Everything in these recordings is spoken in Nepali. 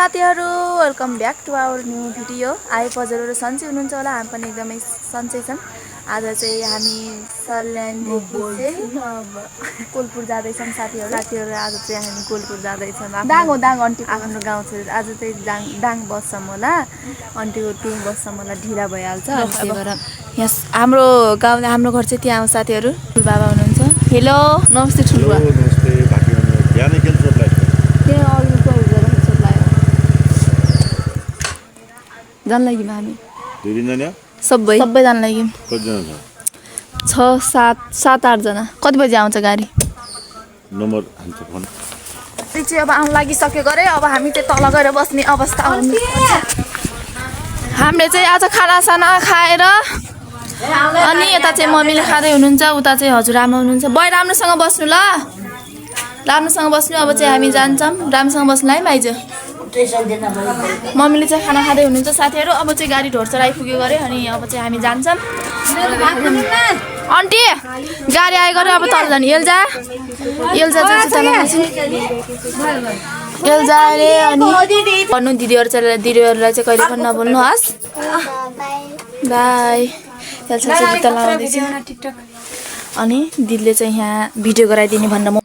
साथीहरु welcome back to our new video. आए हजुरहरु सन्चै हुनुहुन्छ होला, हामी पनि एकदमै सन्चै छौं। आज चाहिँ हामी सल्यानदेखि चाहिँ कोलपुर जाँदै छौं साथीहरु। आज चाहिँ हामी कोलपुर जाँदै छौं। दाङ आन्टी आफ्नो गाउँ छ। आज चाहिँ दाङ बस्छौं होला, आन्टीको त्यही बस्छौं होला, ढिला भइहाल्छ। त्यही भएर यहाँ हाम्रो गाउँ हाम्रो घर चाहिँ त्यहाँ हो साथीहरु। बाबा हुनुहुन्छ। हेलो नमस्ते ठुलबा। नमस्ते भाग्यमन ज्ञानै केल सोध्लाई त्यहाँ अघि जान लागि हामी दुई दिन जाने सबै जान लागि कति जना छ 6-7-8 जना। कति बजे आउँछ गाडी? नम्बर हान्छ फोन। चाहिँ अब आउन लागिसक्यो गरे। अब हामी चाहिँ तल गएर बस्ने अवस्था आउनु। हामीले चाहिँ आज खानासाना खाएर अनि यता चाहिँ मम्मीले खाँदै हुनुहुन्छ, उता चाहिँ हजुरआमा हुनुहुन्छ। बय राम्रोसँग बस्नु ल, राम्रोसँग बस्नु। अब चाहिँ हामी जान्छौँ, राम्रोसँग बस्नु है भाइजू। मम्मीले चाहिँ खाना खाँदै हुनुहुन्छ साथीहरु। अब चाहिँ गाडी ढोर्चर आइपुग्यो गरे अनि अब चाहिँ हामी जान्छौँ। आन्टी गाडी आयो गरे। अब तल जाने एल्जा चाहिँ तल एल्जा रे। अनि भन्नु दिदीहरुलाई चाहिँ कहिले पनि नबोल्नु हस्। बाई। एल्जा चाहिँ जुत्ता लगाउँदैछ अनि दिदीले चाहिँ यहाँ भिडियो गराइदिने भनेर म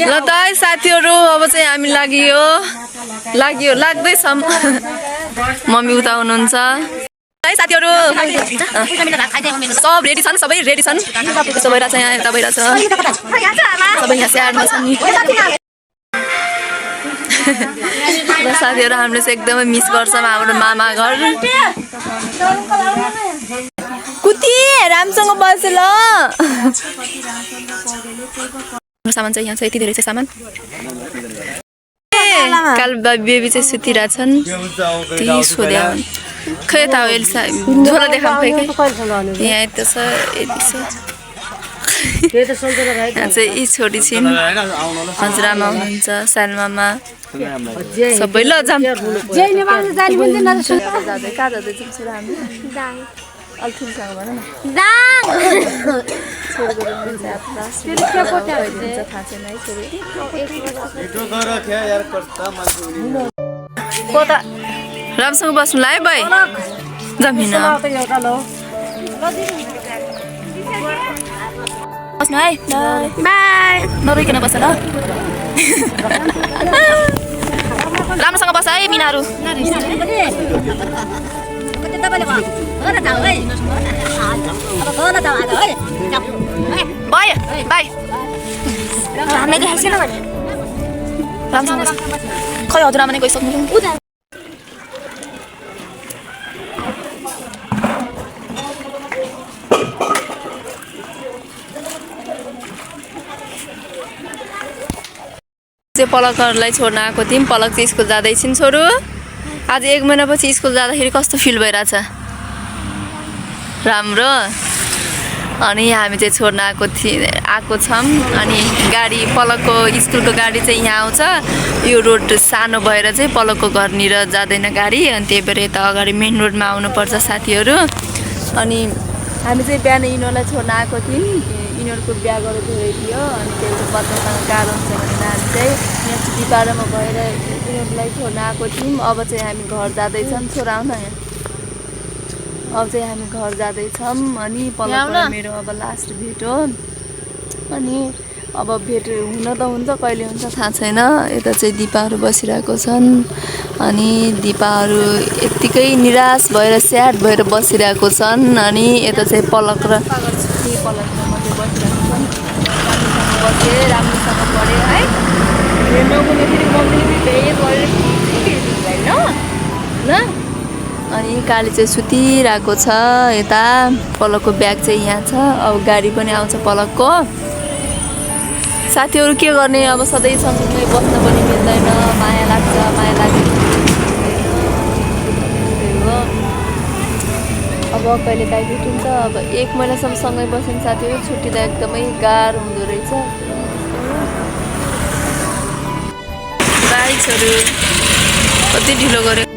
ल त है साथीहरु। अब चाहिँ हामी लाग्दैछौँ। मम्मी उता हुनुहुन्छ है साथीहरु। सब रेडी छन्, सबै रेडी छन्। त्यसो भएर चाहिँ यहाँ यता भइरहेछ, सबै यहाँ स्याहारमा छन् नि। ल साथीहरु, हामीले चाहिँ एकदमै मिस गर्छौँ हाम्रो मामा घर। कुती रामसँग बस ल। सामान चाहिँ यहाँ छ, यति धेरै छ सामान। काल बेबी चाहिँ सुतिरहेछन्। त्यही सोध्या खै त एल्सा झोला देखाउँ खै खै। यहाँ यता छ, यति छ। यहाँ चाहिँ यी छोटी छिन्, हजुरआमा हुनुहुन्छ, सालमामा सबै। ल जाम अल्ठुलसँग भन न। रामसँग बस्नु ल है भाइ। जमिन बस्नु है। बाई। नरोइकन बस ल। राम्रोसँग बस है मिनाहरू। By by. राम्रोसँग बस। खै हजुरआमा नै गइसक्नु। पलकहरूलाई छोड्न आएको थियौँ। पलक चाहिँ स्कुल जाँदैछिन् छोरो। आज 1 महिनापछि स्कुल जाँदाखेरि कस्तो फिल भइरहेछ? राम्रो। अनि हामी चाहिँ छोड्न आएको छौँ। अनि गाडी पलकको स्कुलको गाडी चाहिँ यहाँ आउँछ। यो रोड सानो भएर चाहिँ पलकको घरनिर जाँदैन गाडी, अनि त्यही भएर यता अगाडि मेन रोडमा आउनुपर्छ साथीहरू। अनि हामी चाहिँ बिहान यिनीहरूलाई छोड्न आएको थियौँ। यिनीहरूको बिहा गरेर धेरै थियो, अनि त्यो बच्चासँग गाह्रो हुन्छ भनेर हामी चाहिँ यहाँ छुट्टीपाडामा भएर यिनीहरूलाई छोड्न आएको थियौँ। अब चाहिँ हामी घर जाँदैछौँ। छोरा आउन यहाँ। अब चाहिँ हामी घर जाँदैछौँ। अनि पलक मेरो अब लास्ट भेट हो। अनि अब भेट हुन त हुन्छ, कहिले हुन्छ थाहा छैन। यता चाहिँ दिपाहरू बसिरहेको छन्। अनि दिपाहरू यत्तिकै निराश भएर स्याड भएर बसिरहेको छन्। अनि यता चाहिँ पलक र पलकमा मात्रै बसिरहेको छन्। बसे राम्रोसँग पढ्यो है। नगुने फेरि मम्मीले फेरि होइन ल। अनि काली चाहिँ सुतिरहेको छ। यता पलकको ब्याग चाहिँ यहाँ छ। अब गाडी पनि आउँछ पलकको। साथीहरु के गर्ने, अब सधैँ सँगै बस्न पनि मिल्दैन। माया लाग्छ, माया लाग्छ। अब कहिले काहीँ भेटिन्छ। अब 1 महिनासम्म सँगै बस्ने साथीहरू छुट्टिँदा एकदमै गाह्रो हुँदो रहेछ। बाई छोरी कति ढिलो गऱ्यो।